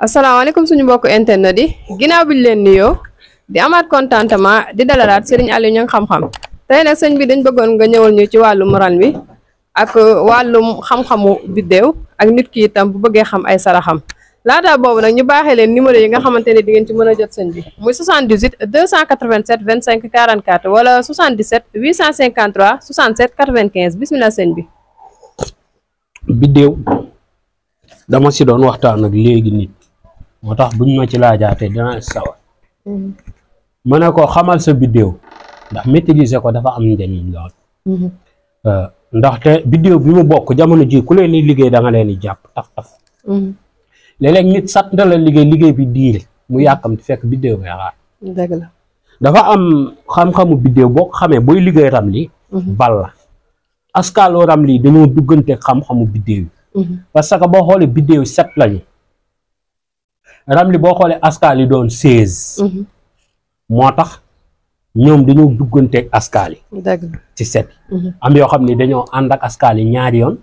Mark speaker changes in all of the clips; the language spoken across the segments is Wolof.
Speaker 1: asalaamaaleykum suñu mbokk internet yi ginnaaw bi ñu leen nuyoo di amaat contentement di dalalaat Serigne Aliou Niang xam-xam tey nag sëñ bi dañ bëggoon nga ñëwal ñu ci wàllum ran bi ak wàllum xam-xamu biddéew ak nit ki itam bu bëggee xam ay saraxam laata boobu nag ñu baaxee leen numéro yi nga xamante ne di ngeen ci mën a jot sëñ bi muy 78 287 25 44 wala 77 853 67 95 bismillah sëñ bi.
Speaker 2: biddéew dama si doon waxtaan ak léegi nit moo tax buñ ma ci laajaatee dina sawar ma ne ko xamal sa biddéew ndax maîtriser ko dafa am njëriñ lool ndaxte biddéew bi mu bokk jamono ji ku leen di liggéey da nga leen di jàpp taf léeg-léeg nit sat na la liggéey bi diire mu yàkkamti fekk biddéew bi xaar
Speaker 1: dëgg la
Speaker 2: dafa am xam-xamu biddéew boo ko xamee booy liggéey ramli bal la askaaloo ramli dañoo duggante xam-xamu biddéew yi parce que boo xoolee biddéew 7 lañu ramli boo xoolee askaal yi doon 16 moo tax ñoom dañoo dugganteeg askaal yi ci 7 am yoo xam ne dañoo ànd ak askaal yi ñaari yoon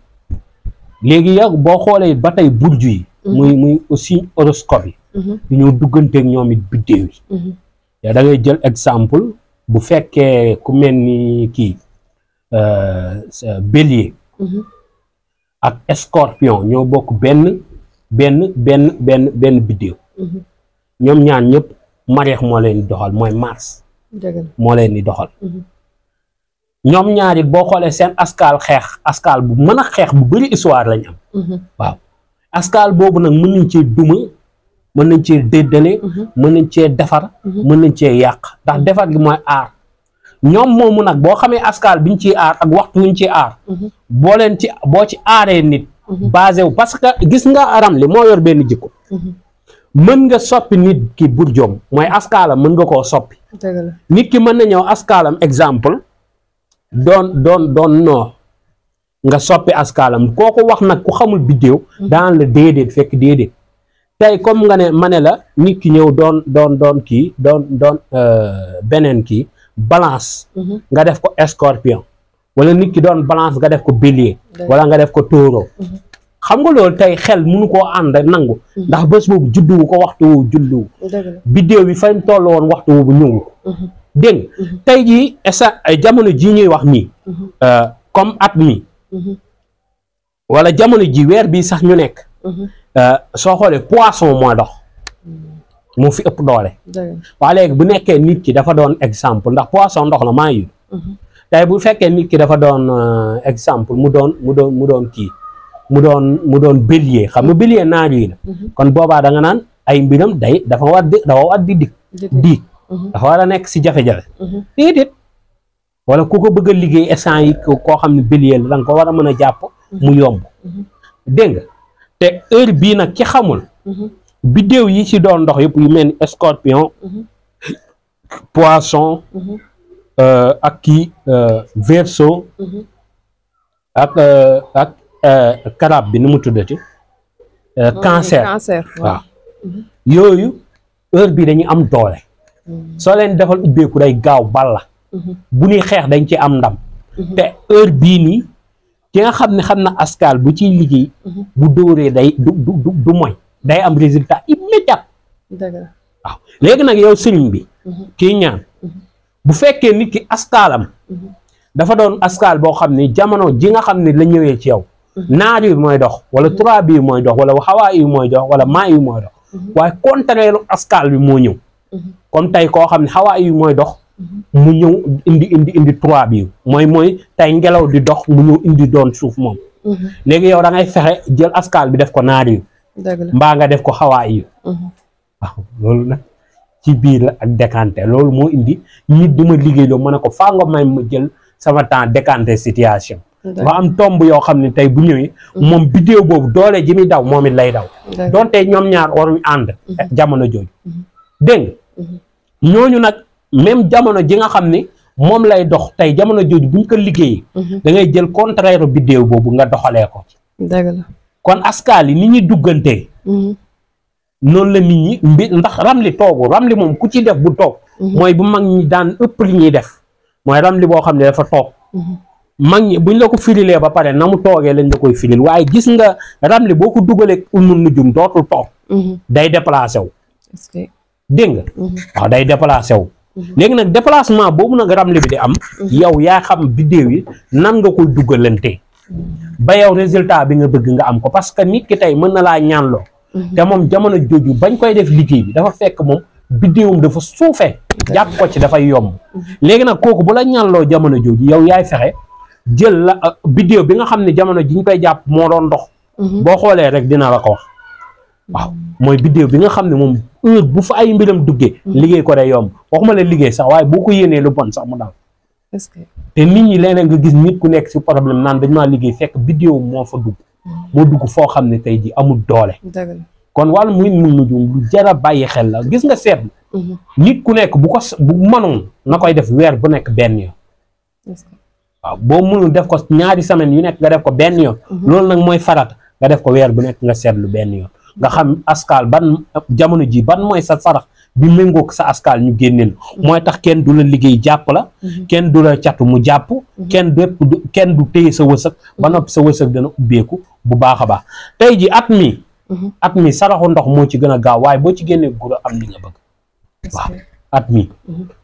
Speaker 2: léegi yow boo xoolee ba tey burju yi muy aussi horoscope yi dañoo dugganteeg ñoom it biddéew yi yow da ngay jël exemple bu fekkee ku mel ni kii bélier ak scorpion ñoo bokk benn biddéew ñoom ñaan ñëpp mareex moo leen di doxal mooy mars moo leen di doxal ñoom ñaari boo xoolee seen askaal bu mën a xeex bu bari histoire lañ am waaw askaal boobu nag mën nañ cee duma mën nañ cee déddale mën nañ cee defar mën nañ cee yàq ndax defar gi mooy aar ñoom moomu nag boo xamee askaal biñ ciy aar ak waxtu wuñ ciy aar boo ci aaree nit basé wu parce que gis nga ramli moo yor benn jikko mën nga soppi nit ki burjoom mooy askaalam mën nga koo soppi nit ki mën na ñëw askaalam exemple doon noo nga soppi askaalam kooku wax nag ku xamul biddéew daan la déedéet fekk déedéet tey comme nga ne ma ne la nit ki ñëw doon kii doon beneen kii balance nga def ko scorpion wala nit ki doon balance nga def ko bélier wala nga def ko taureau xam nga loolu tey xel mënu koo ànd nangu ndax bés boobu judduwu ko waxtu woowu judduwu biddéew bi fañ toll woon waxtu woowu ñëwu dégg tey jii jamono ji ñuy wax nii comme at mi wala jamono ji weer bii sax ñu nekk soo xoolee poisson mooy dox moo fi ëpp doole waa léegi bu nekkee nit ki dafa doon exemple ndax poisson ndox la maa yu tey bu fekkee nit ki dafa doon exemple mu doon kii mu doon bélier xam nga bélier naar yi la kon boobaa da nga naan ay mbiram dafa war di diig dafa war a nekk si jafe-jafe déedéet wala ku ko bëgg a liggéey instant yi koo xam ne bélier la da nga ko war a mën a jàpp mu yomb dégg nga te heure bii nag ci xamul biddéew yi ci doon ndox yëpp yu mel ni scorpion poisson ak kii verseau ak karab bi nu mu tuddati cancer waaw yooyu heure bi dañuy am doole soo leen defal ubbeeku day gaaw balla bu ñuy xeex dañ ci am ndam te heure bii nii ki nga xam ne xam na askal bu ciy liggéey bu dóoree day du moy day am résultat immédiat waaw léegi nag yow sëriñ bi kii ñaan bu fekkee nit ki askalam dafa doon askal boo xam ne jamono ji nga xam ne la ñëwee ci yow naar yi mooy dox wala tubaab bi mooy dox wala xawaa yi mooy dox wala maa yi mooy dox waaye contraire askal bi moo ñëw comme tey koo xam ne xawaa yi mooy dox mu ñëw indi tubaab yi mooy tey ngelaw di dox mu ñëw indi doon suuf moom léegi yow da ngay fexe jël askal bi def ko naar yi mbaa nga def ko xawaa yi waaw loolu nag ci biir la ak décanté loolu moo indi nit di ma liggéey loo ma ne ko faa nga may ma jël sama temps décanté situation dafa am tomb yoo xam ne tey bu ñëwee moom biddéew boobu doole ji muy daw moom it lay daw donte ñoom ñaar waruñ ànd jamono jooju dégg nga ñooñu nag même jamono ji nga xam ne moom lay dox tey jamono jooju buñ ko liggéeyee da ngay jël contraire biddéew boobu nga doxalee ko kon askaal yi ni ñuy duggantee noonu la nit ñi ndax ramli toogu ramli moom ku ci def bu toog mooy bu mag ñi daan ëpp li ñuy def mooy ramli boo xam ne dafa toog mag ñi buñ la ko firilee ba pare na mu toogee lañ la koy firil waaye gis nga ramli boo ko dugalee ulmu nujum dootul toog day déplacé wu dégg nga waaw day déplacé wu léegi nag déplacement boobu nag ramli bi di am yow yaa xam biddéew yi nan nga koy dugalante ba yow résultat bi nga bëgg nga am ko parce que nit ki tey mën na laa ñaanloo te moom jamono jooju bañ koy def liggéey bi dafa fekk moom biddéewum dafa suufee jàpp ko ci dafay yomb léegi nag kooku bu la ñaanloo jamono jooju yow yaay fexe jël la biddéew bi nga xam ne jamono ji ñu koy jàpp moo doon dox boo xoolee rek dina la ko wax waaw mooy biddéew bi nga xam ne moom heure bu fa ay mbiram duggee liggéey ko day yomb waxuma la liggéey sax waaye boo ko yéenee lu bon sax mu daal te nit ñi leneen nga gis nit ku nekk si problème naan dañ maa liggéey fekk biddéew moo fa dugg moo dugg foo xam ne tey ji amul doole kon wàllu muy nujum lu jar a bàyyi xel la gis nga seetlu nit ku nekk bu mënoon na koy def weer bu nekk benn yoon waaw boo mënul def ko ñaari semaine yu nekk nga def ko benn yoon loolu nag mooy farata nga def ko weer bu nekk nga seetlu benn yoon nga xam askal ban jamono ji ban mooy sa sarax bi méngoog sa askal ñu génneel mooy tax kenn du la liggéey jàpp la kenn du la catu mu jàpp kenn du téye sa wërsëg ba noppi sa wërsëg dana ubbeeku bu baax a baax tey ji at mi saraxu ndox moo ci gën a gaaw waaye boo ci génnee gura am li nga bëgg waaw at mi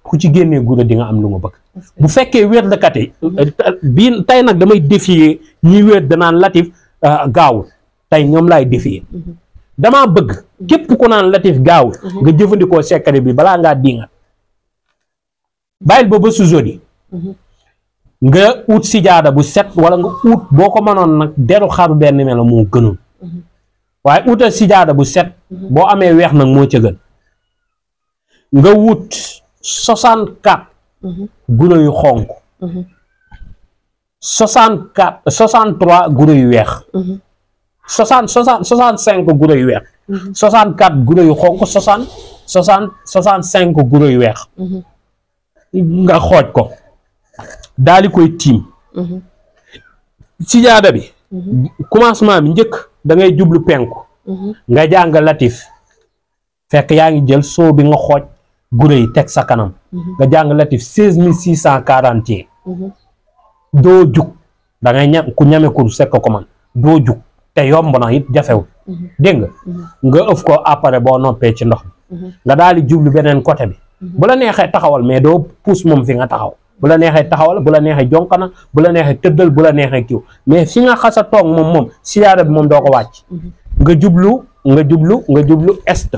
Speaker 2: ku ci génnee gura di nga am lu nga bëgg bu fekkee wér lakat yi bii tey nag damay défier ñuy wér danaan latif gaawul tey ñoom laay défier damaa bëgg képp ku naan latif gaawul nga jëfandikoo secret bi balaa ngaa diingat bàyyil ba su jodi nga ut sijaada bu set wala nga ut boo ko mënoon nag deru xaru benn melo moo gënoon waaye utal sijaada bu set boo amee weex nag moo ca gën nga wut 64 guro yu xonk 63 guro yu weex 65 guro yu weex 64 guro yu xonk 65 guro yu weex nga xooj ko daal di koy tiim sijaada bi commencement bi njëkk da ngay jublu penku nga jàng latif fekk yaa ngi jël soo bi nga xooj guro yi teg sa kanam nga jàng latif 16641 doo jug da ngay ku ñame kur sekk ko man doo jug te yomb na it jafewul dégg nga ëf ko après boo noppee ci ndox mi nga daal di jublu beneen côté bi bu la neexee taxawal mais doo puus moom fi nga taxaw bu la neexee taxawal bu la neexee jonkana bu la neexee tëddal bu la neexee kiw mais fi nga xasa toog moom siyaada bi moom doo ko wàcc nga jublu est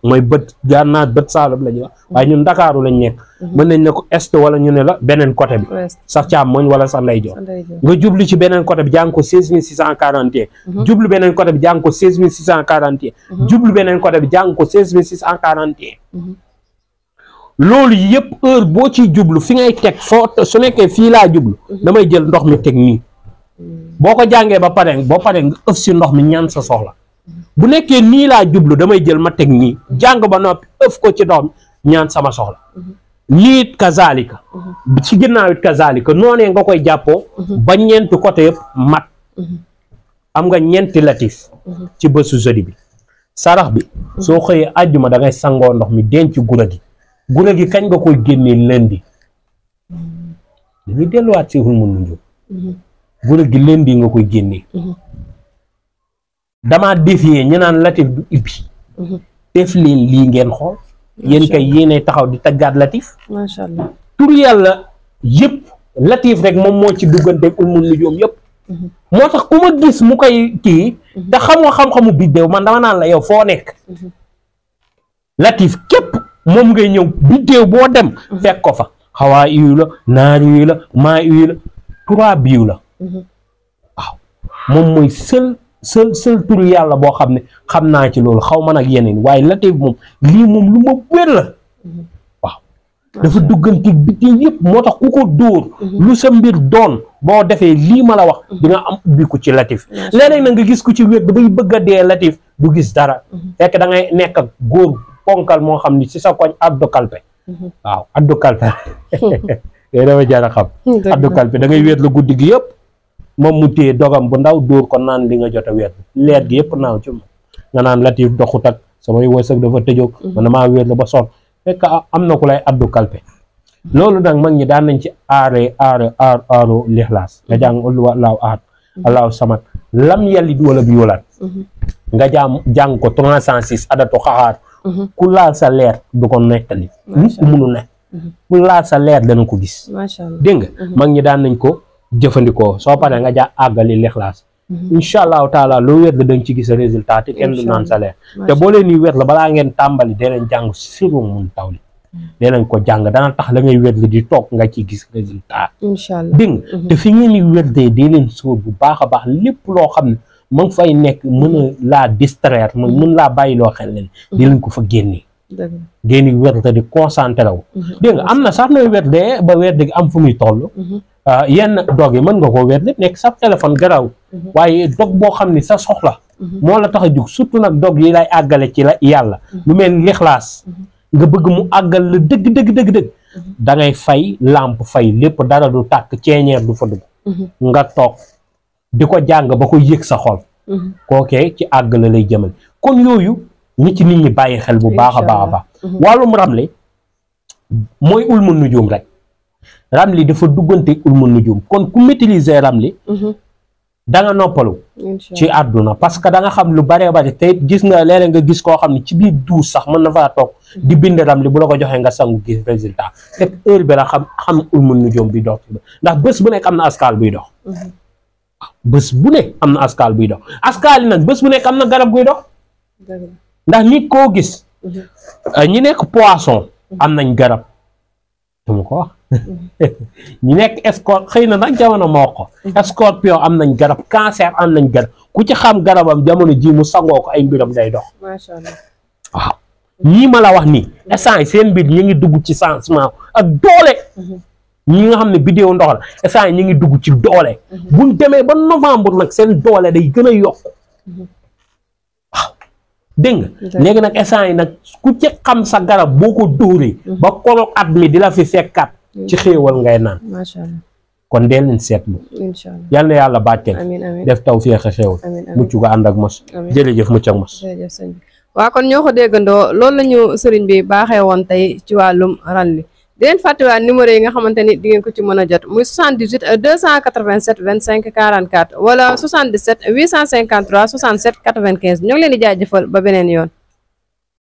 Speaker 2: mooy bët gànnaar bët saalum la ñuy wax waaye ñun Ndakaaru lañ nekk mën nañ ne ko est wala ñu ne la beneen côté bi sax càmmoñ wala sax ndeyjoor nga jublu ci beneen côté bi jàng ko 16641 jublu beneen côté bi jàng ko 16641 jublu beneen côté bi jàng ko 16641 loolu yëpp heure boo ciy jublu fi ngay teg foo su nekkee fii laa jublu damay jël ndox mi teg nii boo ko jàngee ba pare nga ëf si ndox mi ñaan sa soxla bu nekkee nii laa jublu damay jël ma teg nii jàng ba noppi ëf ko ci ndox mi ñaan sama soxla liit kazalika ci ginnaaw it kazalika noonee nga koy jàppoo ba ñeenti côté yëpp mat am nga ñeenti latif ci bésu jeudi bi sarax bi soo xëyee àjjuma da ngay sangoo ndox mi denc gura gi kañ nga koy génnee lundi dañuy delluwaat ci xul mun nunju gura gi lundi nga koy génnee damaa défier ñu naan latif du ibbi def leen lii ngeen xool yéen kay yéenay taxaw di taggaat latif
Speaker 1: macha allah
Speaker 2: tur yàlla yëpp latif rek moom moo ci duggante ulmul nujuum yëpp moo tax ku ma gis mu koy kii te xamoo xam-xamu biddéew man dama naan la yow foo nekk latif képp moom ngay ñëw biddéew boo dem fekk ko fa xawaa iyu la naar iyu la maa iyu la 3 biiw la waaw moom mooy seul tur yàlla boo xam ne xam naa ci loolu xaw ma nag yeneen waaye latif moom lii moom lu ma wér la waaw dafa dugganti biddéew yëpp moo tax ku ko dóor lu sa mbir doon boo defee lii ma la wax di nga am ubbiku ci latif léeg-léeg na nga gis ku ci wér da bay bëgg a dee latif du gis dara fekk da ngay nekk ak góor ponkal moo xam ni ci sa koñ addu kalpe waaw addu kalpe yooyu dama jar a xam addu kalpe da ngay wéet la guddi gi yëpp moom mu téye dogam bu ndaw dóor ko naan li nga jot a wéet leer gi yëpp naaw ci nga naan latif doxut ak samay wërsëg dafa tëjoog man damaa wéet la ba sonn fekk am na ku lay addu kalpe loolu nag mag ñi daan nañ ci aaru lixlaas nga jàng ullu wallaahu ahad allahu samad lam yalid wala bi yulaat nga jàng ko 306 adatu xaxaar ku laal sa leer du ko nettali nit ku munu ne ku laal sa leer dana ko gis dégg nga mag ñi daan nañ ko jëfandikoo soo paree nga jaa àggali lixlaas incha allahu taala loo wér dañ ci gis résultat te kenn du naan sa leer te boo leen di wér la balaa ngeen tàmbali dee leen jàng siru mun taw li dee nañ ko jàng dana tax la ngay wér di toog nga ci gis résultat inshallah dégg nga te fi ngeen di wér dee leen sóor bu baax a baax lépp loo xam ne ma ngi fay nekk mën a laa distraire mën laa bàyyi loo xel leen di leen ko fa génnee génni wér te di concentré wu dégg nga am na sax nooy wér dee ba wér di am fu muy toll yenn dog yi mën nga koo wér nekk sa téléphone garaw waaye dog boo xam ni sa soxla moo la tax a jug surtout nag dog yi lay àggale ci la yàlla lu mel ni lixlaas nga bëgg mu àggal la dëgg da ngay fay lampe fay lépp dara du tàkk ceeñeer du fa dugg nga toog di ko jàng ba ko yëg sa xol kookee ci àggale lay jëmal kon yooyu ñi ci nit ñi bàyyi xel bu baax a baax a baax wàllum ramli mooy ulmu nujum rek ramli dafa duggante ulmu nujum kon ku maîtriser ramli da nga noppalu ci àdduna parce que da nga xam lu baree bari te gis nga léeg-léeg nga gis koo xam ne ci biir duus sax mën na faa toog di bind ramli bu la ko joxee nga sangu gis résultat fekk heure bi la xam ulmu nujum bi dox ndax bés bu nekk am na askaal buy dox bés bu ne am na askaal buy dox askaal yi nag bés bu nekk am na garab guy dox ndax nit koo gis ñi nekk poisson am nañ garab dama ko wax ñi nekk escorpion xëy na nag jamono moo ko scorpion am nañ garab cancer am nañ garab ku ci xam garabam jamono ji mu sangoo ko ay mbiram day dox
Speaker 1: macha allah
Speaker 2: waaw ñii ma la wax nii instant seen mbir ñu ngi dugg ci changement ak doole ñi nga xam ne bidéew ndox la instant ñu ngi dugg ci doole buñ demee ba novembre nag seen doole day gën a yokk dégg nga léegi nag instant yi nag ku ci xam sa garab boo ko dóoree ba koroog at mi di la fi fekkat ci xéewal ngay naan
Speaker 1: macha allah
Speaker 2: kon dee leen seetlu
Speaker 1: inshallah
Speaker 2: yal na yàlla bàcceel def taw féex a xéewal mucc ga ànd ak mos jërëjëf mucc ak mos
Speaker 1: jërëjëf sëñ bi waaw kon ñoo ko déggandoo loolu la ñu sëriñ bi baaxee woon tey ci wàllum ranli di leen fàttaliwaat numéro yi nga xamante ni di ngeen ko ci mën a jot muy 78 287 25 44 wala 77 853 67 95 ñoo ngi leen di jaajëfal ba beneen yoon